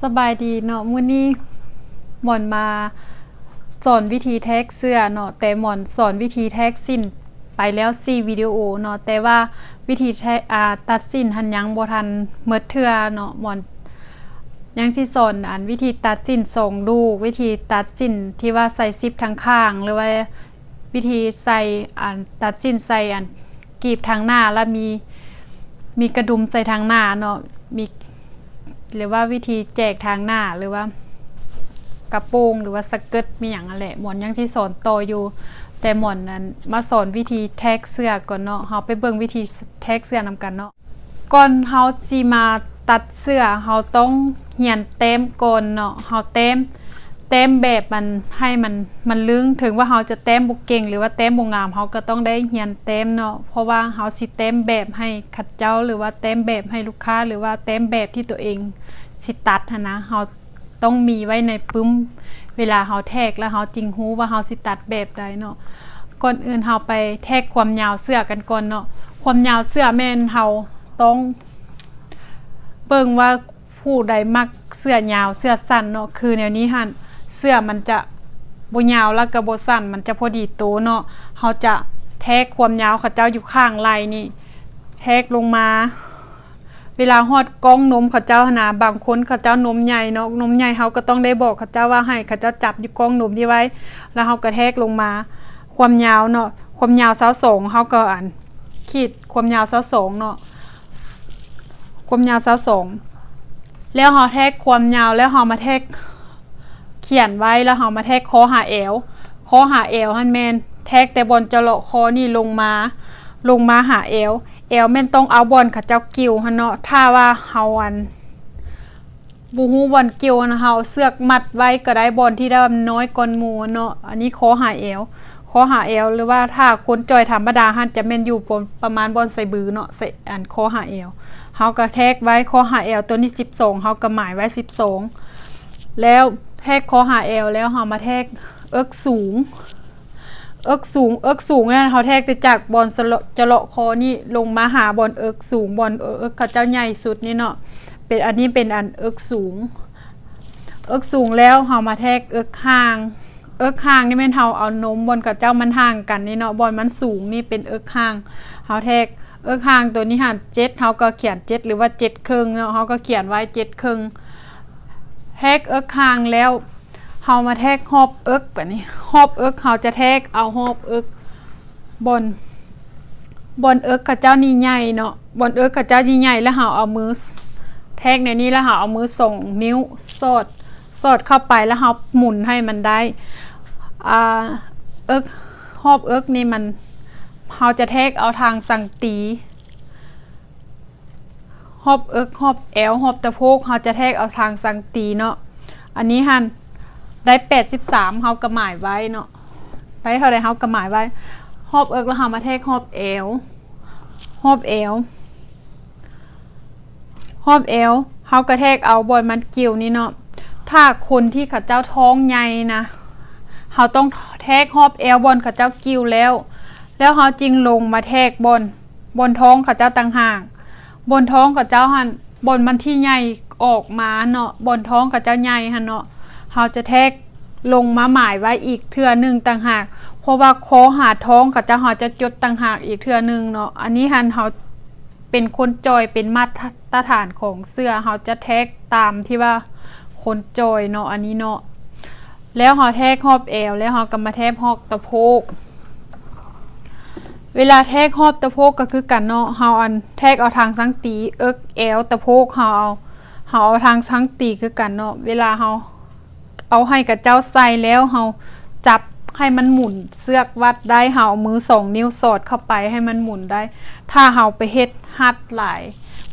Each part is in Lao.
ສະບາຍດີເນາະ, ມື້ນີ້ໝອນມາສອນວິທີແທກເສື້ອເນາະ, ແຕ່ໝອນສອນວິທີແທກສິ້ນໄປແລ້ວສີ່ວິດີໂອເນາະ, ແຕ່ວ່າວິທີແທກ ອາ ຕັດສິ້ນຫັ້ນຍັງບໍ່ທັນໝົດເທື່ອເນາະ. ໝອນຍັງຊິສອນອັນວິທີຕັດສິ້ນສອງລູກ, ວິທີຕັດສິ້ນທີ່ວ່າໃສ່ຊິບທາງຂ້າງ ຫຼືວ່າ ວິທີໃສ່ອັນ ຕັດສິ້ນໃສ່ອັນ ກີບທາງໜ້າ ແລ້ວມີ ມີກະດຸມໃສ່ທາງໜ້າເນາະ, ມີ ຫຼືວ່າວິທີແຈກທາງໜ້າ ຫຼືວ່າກະໂປງ ຫຼືວ່າສະເກີດ ມີຫຍັງຫັ້ນແຫຼະ. ໝອນຍັງຊິສອນຕໍ່ຢູ່, ແຕ່ໝອນນັ້ນມາສອນວິທີແທກເສື້ອກ່ອນເນາະ. ເຮົາໄປເບິ່ງວິທີແທກເສື້ອນຳກັນເນາະ. ກ່ອນເຮົາຊິມາຕັດເສື້ອ ເຮົາຕ້ອງຮຽນແຕ້ມກ່ອນເນາະ. ເຮົາແຕ້ມ ແຕ້ມແບບມັນ ໃຫ້ມັນ ມັນລຶ້ງ. ເຖິງວ່າເຮົາຈະແຕ້ມບໍ່ເກັ່ງ ຫຼືວ່າແຕ້ມບໍ່ງາມ ເຮົາກໍຕ້ອງໄດ້ຮຽນແຕ້ມເນາະ, ເພາະວ່າເຮົາຊິແຕ້ມແບບໃຫ້ເຂົາເຈົ້າ ຫຼືວ່າແຕ້ມແບບໃຫ້ລູກຄ້າ ຫຼືວ່າແຕ້ມແບບທີ່ຕົວເອງຊິຕັດຫັ້ນນະ. ເຮົາ ຕ້ອງມີໄວ້ໃນປຶ້ມ ເວລາເຮົາແທກ ແລ້ວເຮົາຈຶ່ງຮູ້ວ່າເຮົາຊິຕັດແບບໃດເນາະ. ກ່ອນອື່ນເຮົາໄປແທກຄວາມຍາວເສື້ອກັນກ່ອນເນາະ. ຄວາມຍາວເສື້ອແມ່ນເຮົາຕ້ອງເບິ່ງວ່າຜູ້ໃດມັກເສື້ອຍາວເສື້ອສັ້ນເນາະ, ຄືແນວນີ້ຫັ້ນ ເສື້ອມັນຈະບໍ່ຍາວ ແລ້ວກໍບໍ່ສັ້ນ, ມັນຈະພໍດີໂຕເນາະ. ເຮົາຈະແທກຄວາມຍາວເຂົາເຈົ້າຢູ່ຂ້າງໄຫຼ່ນີ້ ແທກລົງມາ ເວລາຮອດກ້ອງນົມເຂົາເຈົ້າຫັ້ນນະ, ບາງຄົນເຂົາເຈົ້ານົມໃຫຍ່ເນາະ, ນົມໃຫຍ່ເຮົາກໍຕ້ອງໄດ້ບອກເຂົາເຈົ້າວ່າໃຫ້ເຂົາເຈົ້າຈັບຢູ່ກ້ອງນົມນີ້ໄວ້, ແລ້ວເຮົາກໍແທກລົງມາຄວາມຍາວເນາະ, ຄວາມຍາວຊາວສອງ ເຮົາກໍ ອັນ ຂີດຄວາມຍາວຊາວສອງເນາະ, ຄວາມຍາວຊາວສອງ ແລ້ວເຮົາແທກຄວາມຍາວ ແລ້ວເຮົາມາແທກ ຂຽນໄວ້ ແລ້ວເຮົາມາແທກຄໍຫາແອວ, ຄໍຫາແອວຫັ້ນແມ່ນແທກແຕ່ບ່ອນຈະເລາະຄໍນີ້ລົງມາ ລົງມາຫາແອວ, ແອວແມ່ນຕ້ອງເອົາບ່ອນເຂົາເຈົ້າກິ້ວຫັ້ນເນາະ. ຖ້າວ່າເຮົາ ອັນ ບໍ່ຮູ້ບ່ອນກິ້ວຫັ້ນ ເຮົາເອົາເຊືອກມັດໄວ້ກໍໄດ້, ບ່ອນທີ່ໄດ້ວ່າມັນນ້ອຍກ່ອນໝູ່ເນາະ. ອັນນີ້ຄໍຫາແອວ, ຄໍຫາແອວ ຫຼືວ່າຖ້າຄົນຈ່ອຍທຳມະດາຫັ້ນຈະແມ່ນຢູ່ປະ ປະມານບ່ອນສະບືເນາະ, ສະ ອັນ ຄໍຫາແອວ. ເຮົາກໍແທກໄວ້ຄໍຫາແອວ ຕົວນີ້ສິບສອງ ເຮົາກໍໝາຍໄວ້ສິບສອງ ແລ້ວແທກຄໍຫາແອວ ແລ້ວເຮົາມາແທກເອິກສູງ, ເອິກສູງ ເອິກສູງນັ້ນເຮົາແທກແຕ່ຈາກບ່ອນສະເລາະ ຈະເລາະຄໍນີ້ລົງມາຫາບ່ອນເອິກສູງ, ບ່ອນເອິກເຂົາເຈົ້າໃຫຍ່ສຸດນີ້ເນາະ, ເປັນ ອັນນີ້ເປັນອັນເອິກສູງ, ເອິກສູງແລ້ວເຮົາມາແທກເອິກຫ່າງ. ເອິກຫ່າງນີ້ແມ່ນເຮົາເອົານົມບ່ອນເຂົາເຈົ້າມັນຫ່າງກັນນີ້ເນາະ, ບ່ອນມັນສູງນີ້ເປັນເອິກຫ່າງ. ເຮົາແທກເອິກຫ່າງຕົວນີ້ຫັ້ນ ເຈັດ ເຮົາກໍຂຽນເຈັດ ຫຼືວ່າເຈັດເຄິ່ງເນາະ, ເຮົາກໍຂຽນໄວ້ເຈັດເຄິ່ງ. ແທກເອິກຫ່າງແລ້ວ ເຮົາມາແທກຮອບເອິກບາດນີ້, ຮອບເອິກເຮົາຈະແທກເອົາຮອບເອິກ ບ່ອນ ບ່ອນເອິກເຂົາເຈົ້ານີ້ໃຫຍ່ເນາະ, ບ່ອນເອິກເຂົາເຈົ້ານີ້ໃຫຍ່ ແລ້ວເຮົາເອົາມືແທກໃນນີ້ ແລ້ວເຮົາເອົາມືສອງນິ້ວສອດ ສອດເຂົ້າໄປ ແລ້ວເຮົາໝູນໃຫ້ມັນໄດ້ ອ່າ ເອິກ ຮອບເອິກນີ້ມັນ ເຮົາຈະແທກເອົາທາງສັງຕີ ຮອບເອິກ ຮອບແອວ ຮອບຕະໂພກ ເຮົາຈະແທກເອົາທາງສັງຕີເນາະ. ອັນນີ້ຫັ້ນໄດ້ແປດສິບສາມ ເຮົາກໍໝາຍໄວ້ເນາະ, ໄດ້ເທົ່າໃດເຮົາກໍໝາຍໄວ້ ຮອບເອິກ ແລ້ວເຮົາມາແທກຮອບແອວ ຮອບແອວ ຮອບແອວ ເຮົາກໍແທກເອົາບ່ອນມັນກິ້ວນີ້ເນາະ. ຖ້າຄົນທີ່ເຂົາເຈົ້າທ້ອງໃຫຍ່ນະ ເຮົາຕ້ອງແທກຮອບແອວບ່ອນເຂົາເຈົ້າກິ້ວແລ້ວ ແລ້ວເຮົາຈຶ່ງລົງມາແທກບ່ອນ ບ່ອນທ້ອງເຂົາເຈົ້າຕ່າງຫາກ, ບ່ອນທ້ອງເຂົາເຈົ້າຫັ້ນ ບ່ອນມັນທີ່ໃຫຍ່ອອກມາເນາະ, ບ່ອນທ້ອງເຂົາເຈົ້າໃຫຍ່ຫັ້ນເນາະ, ເຮົາຈະແທກລົງມາໝາຍໄວ້ອີກເທື່ອໜຶ່ງຕ່າງຫາກ, ເພາະວ່າຄໍຫາທ້ອງເຂົາເຈົ້າ ເຮົາຈະຈົດຕ່າງຫາກອີກເທື່ອໜຶ່ງເນາະ. ອັນນີ້ຫັ້ນເຮົາເປັນຄົນຈ່ອຍ ເປັນມາດຕະຖານຂອງເສື້ອ, ເຮົາຈະແທກຕາມທີ່ວ່າຄົນຈ່ອຍເນາະ ອັນນີ້ເນາະ. ແລ້ວເຮົາແທກຮອບແອວ ແລ້ວເຮົາກໍມາແທກຮອບຕະໂພກ. ເວລາແທກຮອບຕະໂພກກໍຄືກັນເນາະ, ເຮົາອັນແທກເອົາທາງສັງຕີ ເອິກ ແອວ ຕະໂພກ ເຮົາເອົາ ເຮົາເອົາທາງສັງຕີຄືກັນເນາະ. ເວລາເຮົາເອົາໃຫ້ເຂົາເຈົ້າໃສ່ແລ້ວ ເຮົາຈັບໃຫ້ມັນໝູນເຊືອກວັດໄດ້ ເຮົາເອົາມືສອງນິ້ວສອດເຂົ້າໄປໃຫ້ມັນໝູນໄດ້. ຖ້າເຮົາໄປເຮັດຮັດຫຼາຍ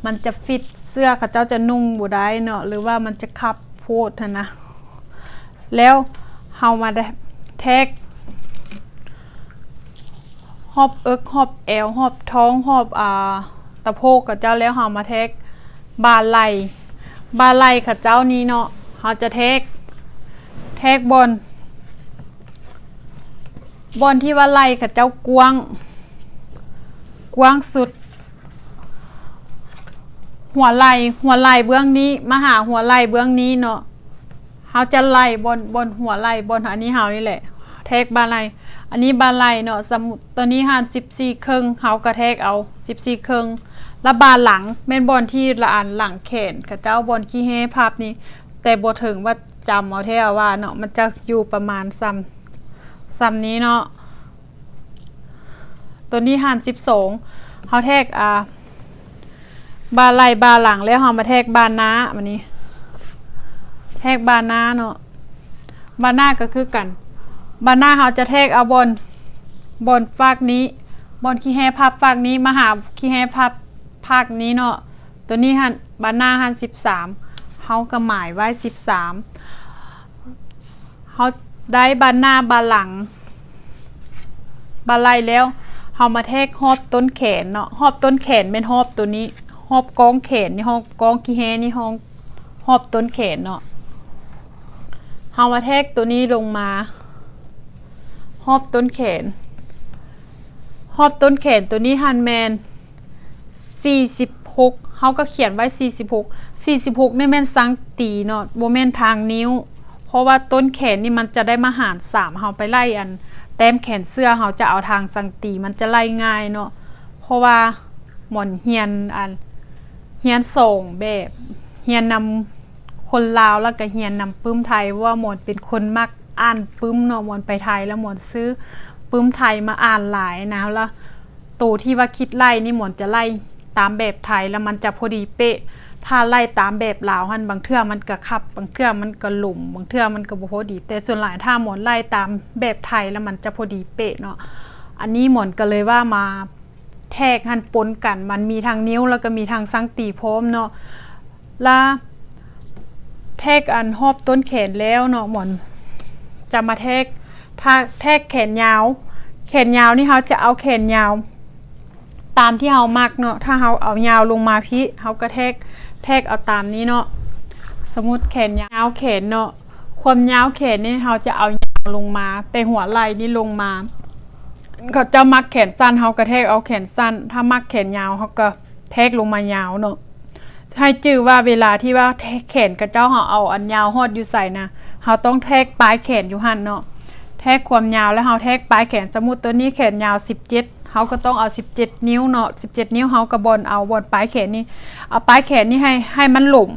ມັນຈະຟິດ ເສື້ອເຂົາເຈົ້າຈະນຸ່ງບໍ່ໄດ້ເນາະ ຫຼືວ່າມັນຈະຂັບໂພດຫັ້ນນະ. ແລ້ວເຮົາມາແທກຮອບເອິກ ຮອບແອວ ຮອບທ້ອງ ຮອບ ອ່າ ຕະໂພກເຂົາເຈົ້າ ແລ້ວເຮົາມາແທກບ່າໄຫຼ່ ບ່າໄຫຼ່ເຂົາເຈົ້ານີ້ເນາະ. ເຮົາຈະແທກ ແທກບ່ອນ ບ່ອນທີ່ວ່າໄຫຼ່ເຂົາເຈົ້າກວ້າງ ກວ້າງສຸດ ຫົວໄຫຼ່ ຫົວໄຫຼ່ເບື້ອງນີ້ມາຫາຫົວໄຫຼ່ເບື້ອງນີ້ເນາະ ເຮົາຈະໄລ່ບ່ອນ ບ່ອນຫົວໄຫຼ່ ບ່ອນອັນນີ້ເຮົານີ້ແຫຼະ ແທກບ່າໄຫຼ່ ອັນນີ້ບ່າໄຫຼ່ເນາະ ສົມມຸດຕົວນີ້ຫັ້ນສິບສີ່ເຄິ່ງ ເຮົາກໍແທກເອົາສິບສີ່ເຄິ່ງ ລະບ່າຫຼັງແມ່ນບ່ອນທີ່ລະອັນຫຼັງແຂນຂະເຈົ້າ ບ່ອນຂີ້ແຮ່ພັບນີ້ ແຕ່ບໍ່ເຖິງວ່າຈຳເອົາແທ້ວ່າເນາະ ມັນຈະຢູ່ປະມານສ່ຳ ສ່ຳນີ້ເນາະ ຕົວນີ້ຫັ້ນສິບສອງ ເຮົາແທກ ອ່າ ບ່າໄຫຼ່ບ່າຫຼັງ ແລ້ວເຮົາມາແທກບ່າໜ້າ ບາດນີ້ ແທກບ່າໜ້າເນາະ ບ່າໜ້າກໍຄືກັນ ບ່າໜ້າເຮົາຈະແທກເອົາບ່ອນ ບ່ອນຟາກນີ້ ບ່ອນຂີ້ແຮ່ພັບຟາກນີ້ ມາຫາຂີ້ແຮ່ພັບຟາກນີ້ເນາະ ຕົວນີ້ຫັ້ນ ບ່າໜ້າຫັ້ນສິບສາມ ເຮົາກໍໝາຍໄວ້ສິບສາມ ເຮົາໄດ້ບ່າໜ້າບ່າຫຼັງ ບ່າໄຫຼ່ແລ້ວ ເຮົາມາແທກຮອບຕົ້ນແຂນເນາະ ຮອບຕົ້ນແຂນແມ່ນຮອບຕົວນີ້ ຮອບກ້ອງແຂນນີ້ ຮອບກ້ອງຂີ້ແຮ່ນີ້ ຮອບ ຮອບຕົ້ນແຂນເນາະ ເຮົາມາແທກຕົວນີ້ລົງມາ ຮອບຕົ້ນແຂນ ຮອບຕົ້ນແຂນຕົວນີ້ຫັ້ນແມ່ນ ສີ່ສິບຫົກ ເຮົາກໍຂຽນໄວ້ສີ່ສິບຫົກ ສີ່ສິບຫົກນີ້ແມ່ນຊັງຕີເນາະ ບໍ່ແມ່ນທາງນິ້ວ ເພາະວ່າຕົ້ນແຂນນີ້ມັນຈະໄດ້ມາຫານສາມ ເຮົາໄປໄລ່ອັນແຕ້ມແຂນເສື້ອ ເຮົາຈະເອົາທາງຊັງຕີ ມັນຈະໄລ່ງ່າຍເນາະ ເພາະວ່າໝອນຮຽນອັນ ຮຽນສອງແບບ ຮຽນນຳຄົນລາວ ແລ້ວກໍຮຽນນຳປຶ້ມໄທ ເພາະວ່າໝອນເປັນຄົນມັກອ່ານປຶ້ມເນາະ ໝອນໄປໄທແລ້ວໝອນຊື້ປຶ້ມໄທມາອ່ານຫຼາຍນະ ແລ້ວ ໂຕທີ່ວ່າຄິດໄລ່ນີ້ ໝອນຈະໄລ່ຕາມແບບໄທ ແລ້ວມັນຈະພໍດີເປະ ຖ້າໄລ່ຕາມແບບລາວຫັ້ນ ບາງເທື່ອມັນກະຂັບ ບາງເທື່ອມັນກະຫຼົມ ບາງເທື່ອມັນກະບໍ່ພໍດີ ແຕ່ສ່ວນຫຼາຍຖ້າໝອນໄລ່ຕາມແບບໄທ ແລ້ວມັນຈະພໍດີເປະເນາະ ອັນນີ້ໝອນກະເລີຍວ່າມາແທກຫັ້ນປົນກັນ ມັນມີທັງນິ້ວ ແລ້ວກະມີທັງຊັງຕີພ້ອມເນາະ. ລະແທກອັນຮອບຕົ້ນແຂນແລ້ວເນາະ ໝອນຈະມາແທກ ຖ້າແທກແຂນຍາວ ແຂນຍາວນີ້ເຮົາຈະເອົາແຂນຍາວຕາມທີ່ເຮົາມັກເນາະ ຖ້າເຮົາເອົາຍາວລົງມາພີ້ ເຮົາກໍແທກ ແທກເອົາຕາມນີ້ເນາະ ສົມມຸດແຂນຍາວ ແຂນເນາະ ຄວາມຍາວແຂນນີ້ເຮົາຈະເອົາຍາວລົງມາ ແຕ່ຫົວໄຫຼ່ນີ້ລົງມາ ເຂົາເຈົ້າມັກແຂນສັ້ນ ເຮົາກໍແທກເອົາແຂນສັ້ນ ຖ້າມັກແຂນຍາວ ເຮົາກໍ ແທກລົງມາຍາວເນາະ ໃຫ້ຈື່ວ່າເວລາທີ່ວ່າແທກແຂນຂະເຈົ້າ ເຮົາເອົາອັນຍາວຮອດຢູ່ໃສນະ ເຮົາຕ້ອງແທກປາຍແຂນຢູ່ຫັ້ນເນາະ ແທກຄວາມຍາວ ແລ້ວເຮົາແທກປາຍແຂນ ສົມມຸດຕົວນີ້ແຂນຍາວສິບເຈັດ ເຮົາກໍຕ້ອງເອົາສິບເຈັດນິ້ວເນາະ ສິບເຈັດນິ້ວ ເຮົາກໍບ່ອນເອົາບ່ອນປາຍແຂນນີ້ ເອົາປາຍແຂນນີ້ໃຫ້ ໃຫ້ມັນຫຼົມ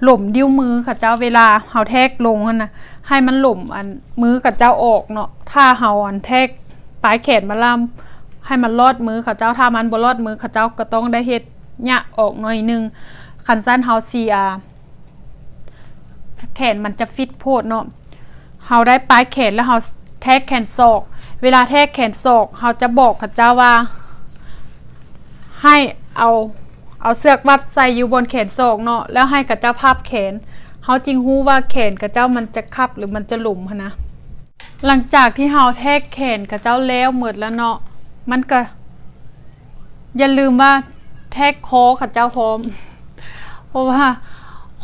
ຫຼົມນິ້ວມືຂະເຈົ້າ ເວລາເຮົາແທກລົງຫັ້ນນະ ໃຫ້ມັນຫຼົມອັນມືຂະເຈົ້າອອກເນາະ ຖ້າເຮົາອັນແທກປາຍແຂນມາລຳ ໃຫ້ມັນລອດມືຂະເຈົ້າ ຖ້າມັນບໍ່ລອດມືຂະເຈົ້າກໍຕ້ອງໄດ້ເຮັດຍະອອກໜ້ອຍໜຶ່ງ ຄັນຊັ້ນເຮົາຊິ ອາ ແຂນມັນຈະຟິດໂພດເນາະ ເຮົາໄດ້ປາຍແຂນແລ້ວເຮົາແທກແຂນສອກ ເວລາແທກແຂນສອກ ເຮົາຈະບອກຂະເຈົ້າວ່າ ໃຫ້ເອົາ ເອົາເຊືອກລັດໃສ່ຢູ່ບ່ອນແຂນສອກເນາະ ແລ້ວໃຫ້ຂະເຈົ້າພັບແຂນ ເຮົາຈຶ່ງຮູ້ວ່າແຂນຂະເຈົ້າມັນຈະຂັບ ຫຼື ມັນຈະຫຼົມຫັ້ນນະ. ຫຼັງຈາກທີ່ເຮົາແທກແຂນຂະເຈົ້າແລ້ວໝົດແລ້ວເນາະ ມັນກະ ຢ່າລືມວ່າແທກຄໍຂະເຈົ້າພ້ອມ ເພາະວ່າ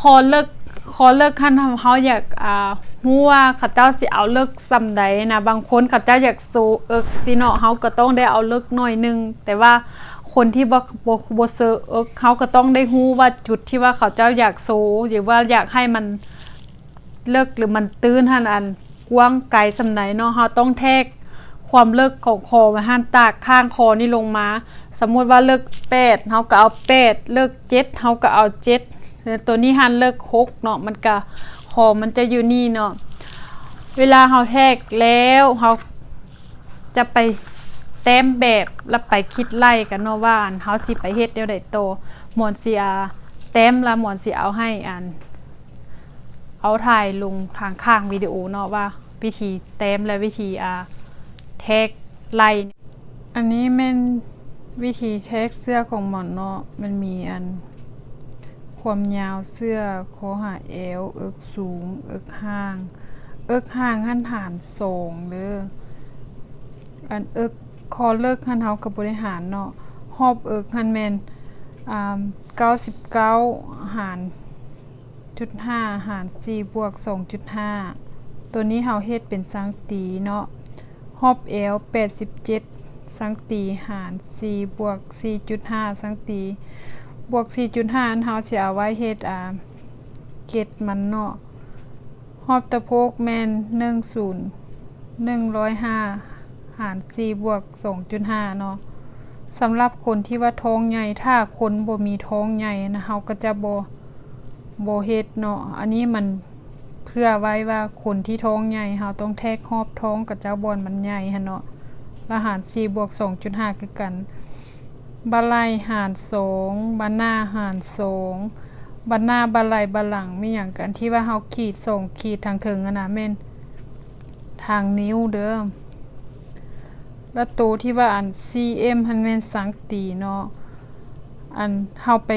ຄໍເລິກ ຄໍເລິກຫັ້ນ ເຮົາ ເຮົາຢາກ ອ່າ ຮູ້ວ່າເຂົາເຈົ້າຊິເອົາເລິກສ່ຳໃດນະ ບາງຄົນເຂົາເຈົ້າຢາກໂຊເອິກຊີ້ເນາະ ເຮົາກໍຕ້ອງໄດ້ເອົາເລິກໜ້ອຍໜຶ່ງ ແຕ່ວ່າຄົນທີ່ບໍ່ ບໍ່ ບໍ່ໂຊເອິກ ເຮົາກໍຕ້ອງໄດ້ຮູ້ວ່າຈຸດທີ່ວ່າເຂົາເຈົ້າຢາກໂຊ ຫຼືວ່າຢາກໃຫ້ມັນເລິກ ຫຼືມັນຕື້ນຫັ້ນ ອັນ ກວ້າງໄກສ່ຳໃດເນາະ ເຮົາຕ້ອງແທກຄວາມເລິກຂອງຄໍມັນຫັ້ນ ຈາກຂ້າງຄໍນີ້ລົງມາ ສົມມຸດວ່າເລິກແປດ ເຮົາກໍເອົາແປດ ເລິກເຈັດ ເຮົາກໍເອົາເຈັດ ແລະ ຕົວນີ້ຫັ້ນເລິກຫົກເນາະ ມັນກະ ຄໍມັນຈະຢູ່ນີ້ເນາະ ເວລາເຮົາແທກແລ້ວ ເຮົາຈະໄປແຕ້ມແບບ ແລ້ວໄປຄິດໄລ່ກັນເນາະວ່າ ອັນ ເຮົາຊິໄປເຮັດແນວໃດຕໍ່ ໝອນຊິ ອາ ແຕ້ມ ແລ້ວໝອນຊິເອົາໃຫ້ ອັນ ເອົາຖ່າຍລົງທາງຂ້າງວິດີໂອເນາະວ່າ ວິທີແຕ້ມ ແລະ ວິທີ ອາ ແທກໄລ່. ອັນນີ້ແມ່ນວິທີແທກເສື້ອຂອງໝອນເນາະ ມັນມີອັນ ຄວາມຍາວເສື້ອ ຄໍຫາແອວ ເອິກສູງ ເອິກຫ່າງ ເອິກຫ່າງຫັ້ນຫານສອງເດີ ອັນເອິກ ຄໍເລິກຫັ້ນເຮົາກໍບໍ່ໄດ້ຫານເນາະ ຮອບເອິກຫັ້ນແມ່ນ ອາ ເກົ້າສິບເກົ້າ ຫານ ຈຸດຫ້າ ຫານ ສີ່ ບວກ ສອງຈຸດຫ້າ ໂຕນີ້ເຮົາເຮັດເປັນຊັງຕີເນາະ ຮອບແອວ ແປດສິບເຈັດ ຊັງຕີ ຫານ ສີ່ ບວກ ສີ່ຈຸດຫ້າ ຊັງຕີ ບວກສີ່ຈຸດຫ້າ ອັນເຮົາຊິເອົາໄວ້ເຮັດ ອ່າ ເກັດມັນເນາະ. ຮອບຕະໂພກແມ່ນໜຶ່ງສູນ ໜຶ່ງຮ້ອຍຫ້າຫານສີ່ບວກສອງຈຸດຫ້າເນາະ. ສຳລັບຄົນທີ່ວ່າທ້ອງໃຫຍ່ ຖ້າຄົນບໍ່ມີທ້ອງໃຫຍ່ນະ ເຮົາກໍຈະບໍ່ ບໍ່ເຮັດເນາະ. ອັນນີ້ມັນເພື່ອໄວ້ວ່າຄົນທີ່ທ້ອງໃຫຍ່ ເຮົາຕ້ອງແທກຮອບທ້ອງຂະເຈົ້າບ່ອນມັນໃຫຍ່ຫັ້ນເນາະ ລະຫານສີ່ບວກສອງຈຸດຫ້າຄືກັນ. ບ່າໄຫຼ່ຫານສອງ ບ່າໜ້າຫານສອງ ບ່າໜ້າ ບ່າໄຫຼ່ ບ່າຫຼັງ ມີຫຍັງກັນ ທີ່ວ່າເຮົາຂີດສອງຂີດທາງເທິງຫັ້ນນະ ແມ່ນທາງນິ້ວເດີ. ລະໂຕທີ່ວ່າອັນ ຊີເອັມ ຫັ້ນແມ່ນສັງຕີເນາະ. ອັນເຮົາໄປ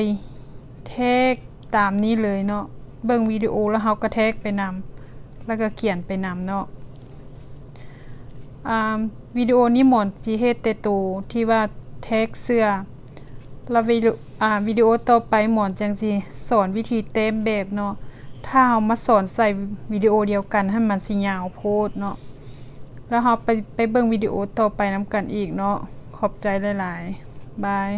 ແທກຕາມນີ້ເລີຍເນາະ ເບິ່ງວິດີໂອລະເຮົາກໍແທກໄປນຳ ລະກໍຂຽນໄປນຳເນາະ. ອ່າ ວິດີໂອນີ້ໝອນຊິເຮັດແຕ່ໂຕທີ່ວ່າແທກເສື້ອ ລະວິດີ ອ່າ ວິດີໂອຕໍ່ໄປໝອນຈັ່ງຊິສອນວິທີແຕ້ມແບບເນາະ. ຖ້າເຮົາມາສອນໃສ່ວິດີໂອດຽວກັນຫັ້ນ ມັນຊິຍາວໂພດເນາະ. ລະເຮົາໄປ ໄປເບິ່ງວິດີໂອຕໍ່ໄປນຳກັນອີກເນາະ. ຂອບໃຈຫຼາຍໆ. ບາຍ.